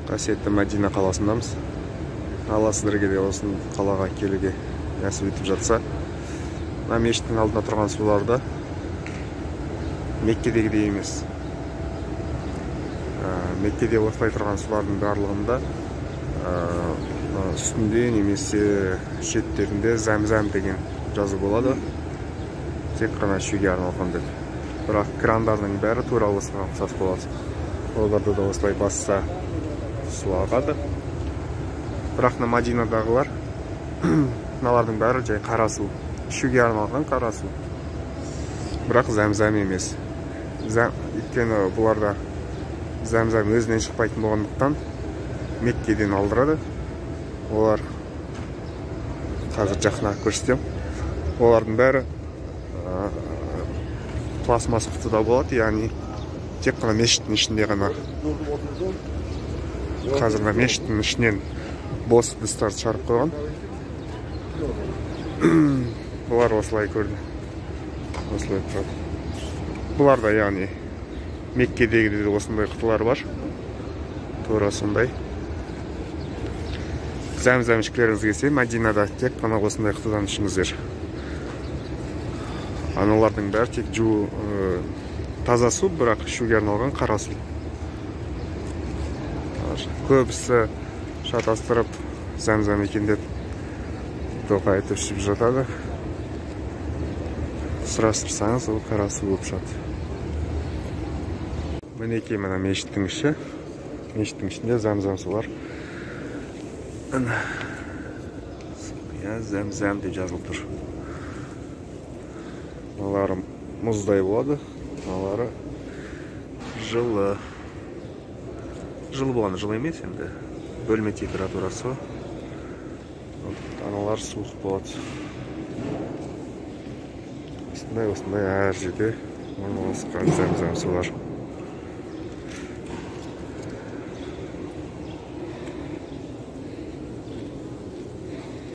Қасиетті Мәдина қаласындамыз. Алла сіздерге де осы қалаға келуге нәсіп етіп жатса, мына мешіттің алдында тұрған суларды Меккедегідей емес. Меккеде осылай тұрған сулардың барлығында үстінде немесе шеттерінде зәм-зәм деген жазу болады. Тек қана ішуге арналған деп. Бірақ крандардың бәрі тура осыған ұқсас болады. Оларды да осылай басса су ағады. Бірақ мына Мадинадағылар, мыналардың бәрі жай қара су. Ішуге арналған қара су. Бірақ зәм-зәм емес. Өйткені бұларда зәм-зәм өзінен шықпайтын болғандықтан Меккеден алдырады. Олар қазір жақынырақ көрсетемін. Олардың бәрі пластмасс құтыда болады, яғни тек қана мешіттің ішінде ғана. Қазір мына мешіттің ішінен бос ыдыстарды шығарып қойған. Бұлар осылай көрді. Осылай тұрады. Бұлар да, яғни Меккедегідей де осындай құтылар бар. Тура сондай. Зәм-зәм ішкілеріңіз келсе, Мәдинада тек қана осындай құтыдан ішіңіздер. Аналардың бәрі тек таза су, бірақ ішуге арналған қара су. Көбісі шатастырып зәм-зәм екен деп дұға айтып ішіп жатады. Сұрастырсаңыз, ол қара су болып шығады. Мінекей мына мешіттің іші. Мешіттің ішінде зәм-зәм сулар. Зәм-зәм деп жазылып тұр. Мыналары мұздай болады, мыналары жылы. Жылы болғанда жылы емес енді. Бөлме температурасы. Аналар суық болады. Осындай әр жерде орналасқан зәм-зәм сулар.